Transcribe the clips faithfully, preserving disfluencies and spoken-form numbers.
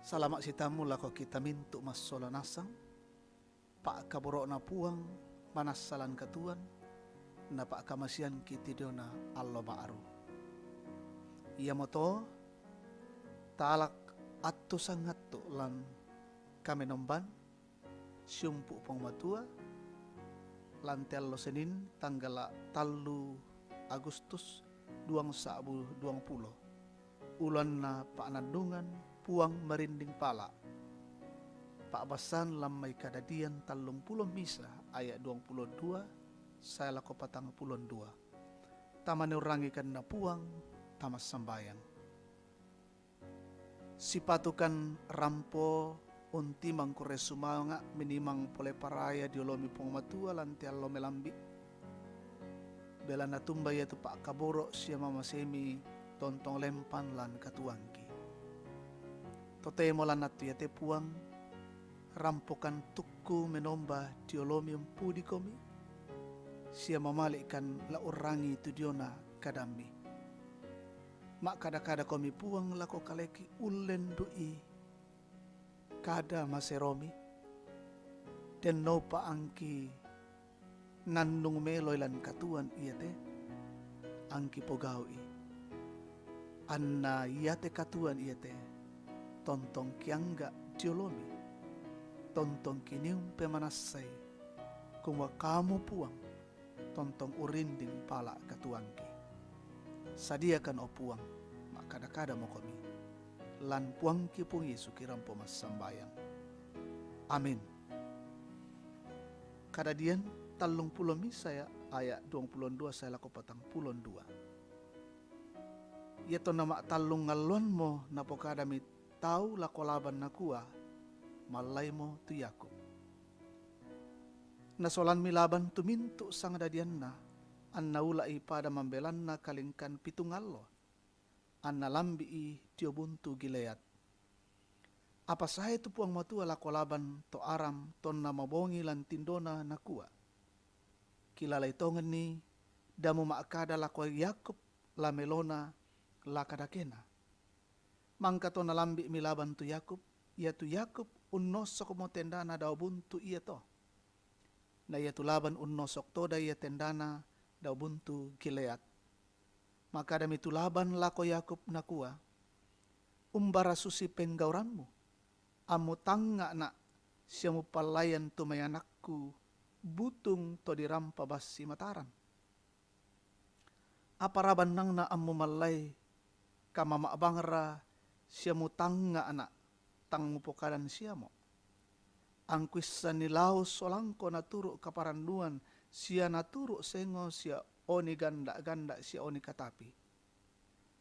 Salama' sitammu lako kita mintu' massola nasang. Pa'kaboro'na Puang manassa lan katuoan, napa'kamasiangki' tu diona allo ba'ru. Iamoto talak attu sangattu' lan kamenomban siumpu' Puang Matua, lan te allo Senin tanggala' tallu Agustus duang sa'bu duang pulo. Uluanna pa'nannungan, Puang merinding pala'. Pa'bassan lan mai Kadadian tallungpulo misa aya' duangpulo dua sae lako patangpulo dua. Tamaniurangikenna Puang, tamassambayang. Sipatukan rampo untimang kurre sumanga' minimang pole paraya dio olomi Puang Matua lan te allo melambi'. Belanna tumba iatu pa'kaboro' sia mamasemi tontong lempan lan katuoangki. Totemo lan attu iate Puang, rampokan tukku menomba dio olomi umpudikomi, sia mamali'kan la urrangi tu diona kadammi. Ma'kada-kadakomi Puang lako kaleki ullendu'i kada maseromi, dennopa angki nannung meloi lan katuoan iate, angki pogau'i. Anna iate katuoan iate, tontong kiangga' dio olomi, tontong kiniumpe manassai, kumua kamu Puang, tontong urinding pala' katuoangki. Sadiakan, o Puang, ma'kada-kadamokomi. Lan Puangki Puang Yesu kirampo massambayang. Amin. Kadadian tallungpulo misa aya' duangpulo dua sae lako patangpulo dua. Iatonna ma'tallung alloammo napokadami tau lako Laban nakua, mallaimo tu Yakub. Nasolanmi Laban tu mintu' sangdadianna, anna ula'i pada mambelanna kalingkan pitung allo, anna lambi'i dio buntu Gilead. Apa sae tu Puang Matua lako Laban to Aram tonna mabongi lan tindona, nakua, kilalai tonganni damu ma'kada lako Yakub la melona la kadakena. Mangka to nalambi'mi Laban tu Yakub, iatu Yakub unnosokmo tendana dao buntu iato. Na iatu Laban unnosok toda ia tendana dao buntu Gilead. Ma'kadami tu Laban lako Yakub, nakua, umbara susi penggauranmu, ammu tangnga'na' sia mupallayan tu mai anakku butung to dirampa bassi mataran? Apa ra bannangna ammu mallai kamama'bangra sia mutangnga'na' tang mupokadan siamo'? Angkuissanni lao solangko naturu' kaparannuan sia naturu' sengo sia oni ganda'-ganda' sia oni katapi.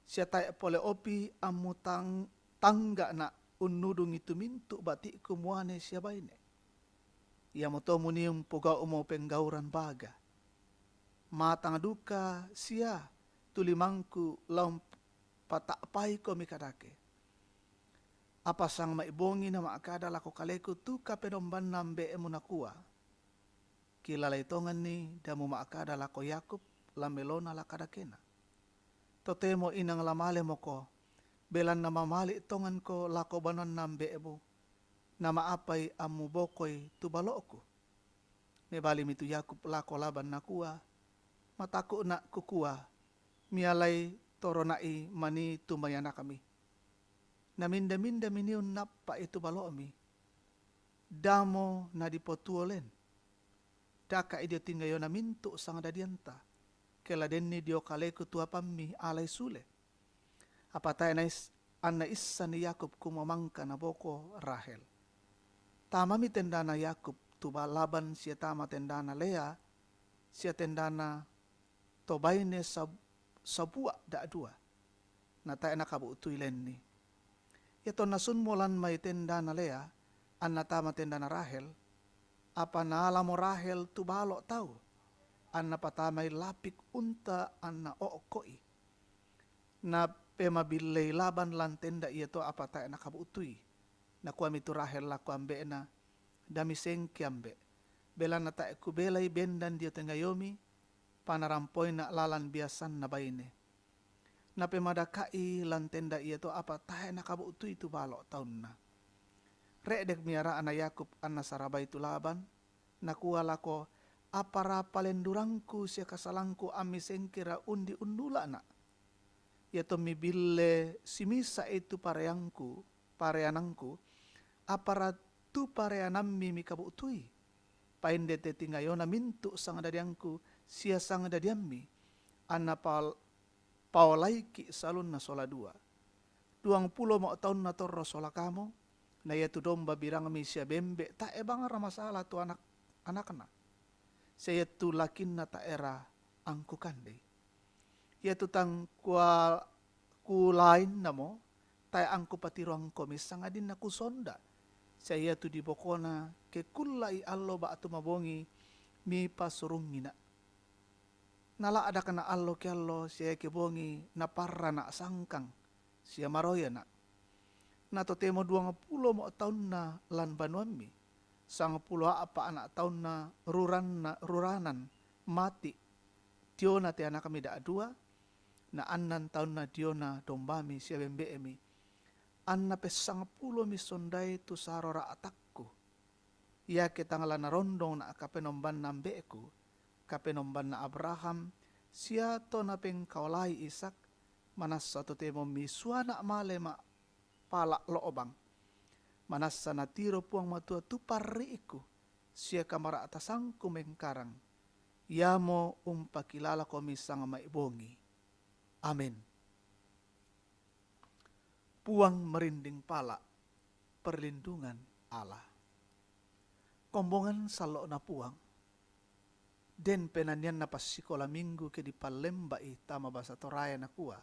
Sia tae' pole opi ammu tang-, tangga'na' unnudungi tu mintu' bati'ku muane sia baine. Iamoto muniung pogau'mo penggauran baga. Matang duka sia tu limangku la umpata'paikomi kadake. Apa sang mai bongi nama'kada lako kaleku tu kapenombanna ambe'mu, nakua, kilalai tonganni damu ma'kada lako Yakub la melona la kadakena. Totemo inang la malemoko, belanna mamali' tonganko lako banuanna ambe'mu, nama'apai ammu bokoi tu balo'ku? Mebalimi tu Yakub lako Laban, nakua, mataku'na' kukua, mialai torona'i manii tu mai anakmi. Naminda-mindami niun nappa'i tu balo'mi. Damo nadipotuo len. Daka'i dio tingayona mintu' sangdadianta, ke la denni dio kaleku tu apammi alai sule. Apa tae' nais-, anna issanni Yakub kumua mangka naboko Rahel. Tamami tendana Yakub tu ba-, Laban sia tama tendana Lea, sia tendana to baine sab-, sabua' da'dua, na tae' nakabu'tui lenni. Iatonna sunmo lan mai tendana Lea, anna tama tendana Rahel, apa naalamo Rahel tu balo' tau, anna patamai lapik unta anna o'oko'i. Napemabillei Laban lan tenda iato apa tae' nakabu'tui. Nakuami tu Rahel lako ambe'na, damisengki ambe', belanna tae' kubelai bendan dio tengayomi, panarampoina' lalan biasanna baine. Napemadaka'i lan tenda iato apa tae' nakabu'tui tu balo' taunna. Re'dek mi ara'na Yakub anna sarabai tu Laban, nakua lako, "Apara palendurangku sia kasalangku ammi sengkera undi unnula'na'? Ia tommi bille simisa'i tu pareangku, pareanangku, apara tu pareanammi mikabu'tui? Painde te tingayona mintu' sangdadiangku sia sangdadiammi, anna pal-, paolaiki' salunna sola dua. Duangpulo mo taunna torro sola kamo, na iatu domba birangmi sia bembe' tae' bangra masala tu anak-anakna, sia iatu lakinna tae'ra angkukandei. Iatu tang kua-, kulainnamo, tae' angkupatiroangkomi sangadinna kusonda, sia iatu dibokona ke kulla'i allo ba'tu mabongi mipasurungngina'. Nala'dakna' allo ke allo, sia iake bongi naparrana' sangkang, sia maroyana'. Na totemo duangpulo mo taunna lan banuammi, sangpulo a'pa' ana' taunna ruranna, ruranan mati' diona te anakmi da'dua, na annan taunna diona dombami sia bembe'mi, anna pessangpulomi sondai tu saro ra'takku. Iake tang la narondongna' kapenombanna ambe'ku, kapenombanna Abraham, sia to napengkaolai Ishak, manassa totemo misuana' male ma-, pala' lo'bang. Manassa natiro Puang Matua tu parri'ku, sia kamara'tasangku mengkarang. Iamo umpakilalakomi sangmai bongi. Amin. Puang merinding pala', perlindungan Allah. Kombongan sallo'na Puang. Den penanianna passikola minggu ke dipallemba'i tama basa Torae nakua,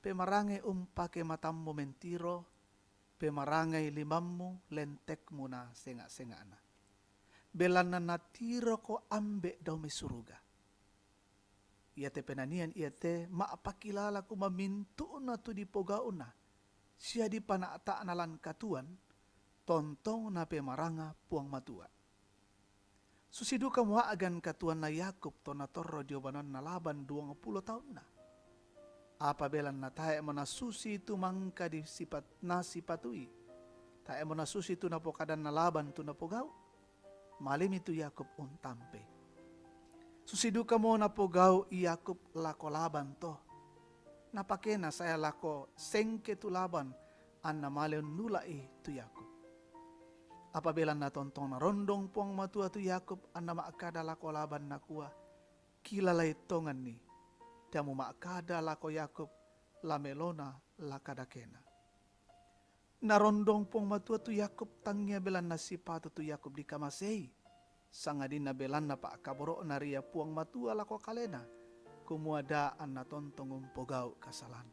"Pemarangai umpake matammu mentiro, pemarangai limammu lentekmu na senga'-senga'na. Belanna natiroko Ambe' dao mai suruga." Iate penanian iate ma'pakilala kumamintu'na tu dipogau'na sia dipana'ta'na lan katuoan, tontong napemaranga Puang Matua. Susi dukamo a'gan katuoanna Yakub tonna torro dio banuanna Laban duangpulo taunna. Apa belanna tae'mo nasusi tu mangka disipat-, nasipatui, tae'mo nasusi tu napokadanna Laban tu napogau', malemi tu Yakub untampei. Susi dukamo napogau' Yakub lako Laban to. Napakena sae lako sengke tu Laban, anna male unnula'i tu Yakub. Apa belanna tontong narondong Puang Matua tu Yakub, anna ma'kada lako Laban nakua, "Kilalai tonganni, teamu ma'kada lako Yakub la melona la kadakena." Narondong Puang Matua tu Yakub tangia belanna sipatu tu Yakub dikamasei, sangadinna belanna pa'kaboro'na ria Puang Matua lako kalena, kumua da' anna tontong umpogau' kasalan.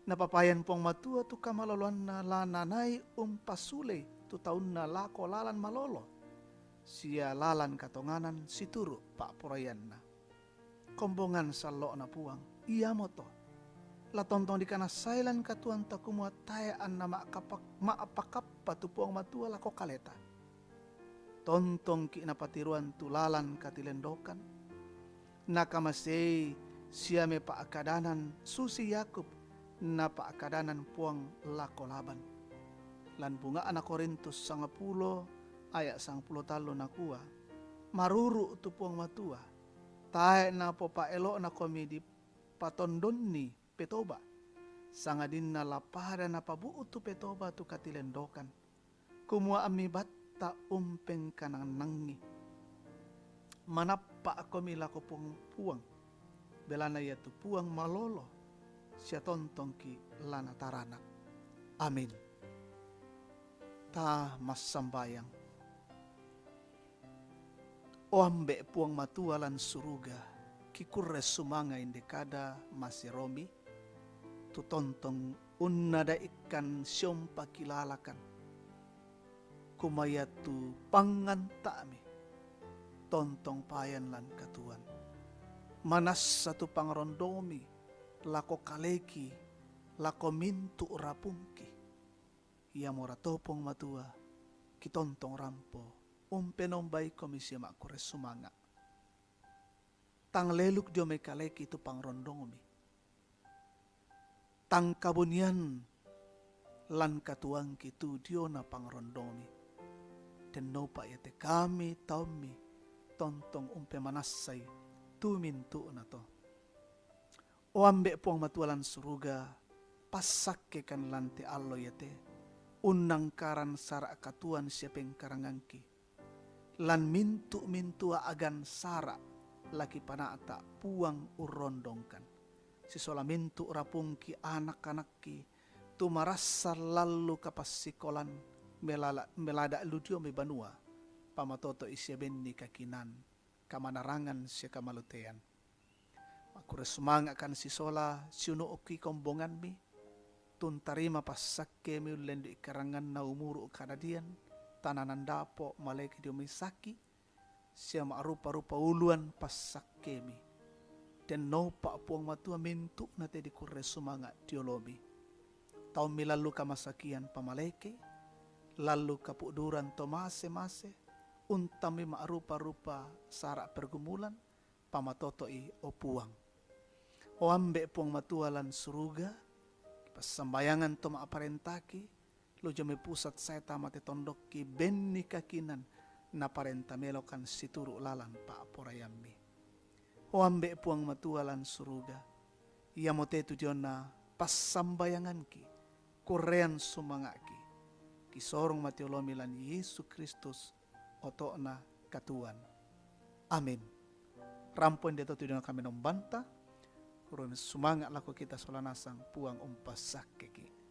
Napapayan Puang Matua tu kamaloloanna la nanai umpasulei tu taunna lako lalan malolo, sia lalan katonganan situru' pa'poraianna. Kombongan sallo'na Puang, iamoto. La tontong dikanassai lan katuoanta kumua tae' anna ma'kapak-, ma'pakappa tu Puang Matua lako kaleta. Tontongki' napatiroan tu lalan katilendokan. Nakamasei sia mepa'kadanan susi Yakub napa'kadanan Puang lako Laban. Lan bunga'na Korintus sangapulo aya' sangapulo tallu nakua, "Maruru' tu Puang Matua, tae' napopa'elo'nakomi dipatondonni petoba, sangadinna la pada napabu'tu petoba tu katilendokan, kumua ammi batta umpengkanannangi. Manappa'komi lako Puang-Puang, belanna iatu Puang malolo, sia tontongki' la nataranak." Amin. Ta massambayang. O Ambe' Puang Matua lan suruga, kikurre sumanga' inde kada maseromi, tu tontong unnada'ikkan sia umpakilalakan, kumua iatu pangnganta'mi tontong payan lan katuoan. Manassa tu pangrondongmi lako kaleki, lako mintu' rapungki. Iamora to Puang Matua, kitontong rampo, umpenombaikomi sia ma'kurre sumanga'. Tang leluk dio mai kaleki tu pangrondongmi. Tang kabonian lan katuoangki tu diona pangarondongmi. Dennopa iate kami taummi tontong umpemanassai tu mintu'na to. O Ambe' Puang Matua lan suruga, passakkekan lan te allo iate, unnangkaran sara' katuoan sia pengkarangangki. Lan mintu'-mintu' a'gan sara' la kipana'ta' Puang urrondongkan. Sisola mintu' rapungki anak-anakki, tu marassan lallu kapassikolan melala-, melada' lu dio mai banua, pamatoto'i sia benni kakinaan, kamanarangan sia kamalutean. Makkurre sumanga'kan sisola siunu'ki kombongammi, tuntarima passakkemi ullendu'i karanganna umuru' kadadian, tananan dapo' maleke dio mai saki, sia ma'rupa-rupa uluan passakkemi. Dennopa Puang Matua mintu'na te dikurre sumanga' dio olomi. Taummi lallu kamasakian pamalekei, lallu kapu'duran to mase-mase, untammi ma'rupa-rupa sara' pergumulan, pamatoto'i, o Puang. O Ambe' Puang Matua lan suruga, kipassambayangan to ma'parentaki, lu dio mai pusat sae tama te tondokki benni kakinaan naparenta melokan situru' lalan pa'poraiammi. O Ambe' Puang Matua lan suruga, iamote tu diona passambayanganki, kurrean sumanga'ki, kisorong mate olomi lan Yesu Kristus, oto'na katuoan. Amin. Rampo inde to tu diona kamenombanta, kurre sumanga' lako kita sola nasang Puang umpassakkeki.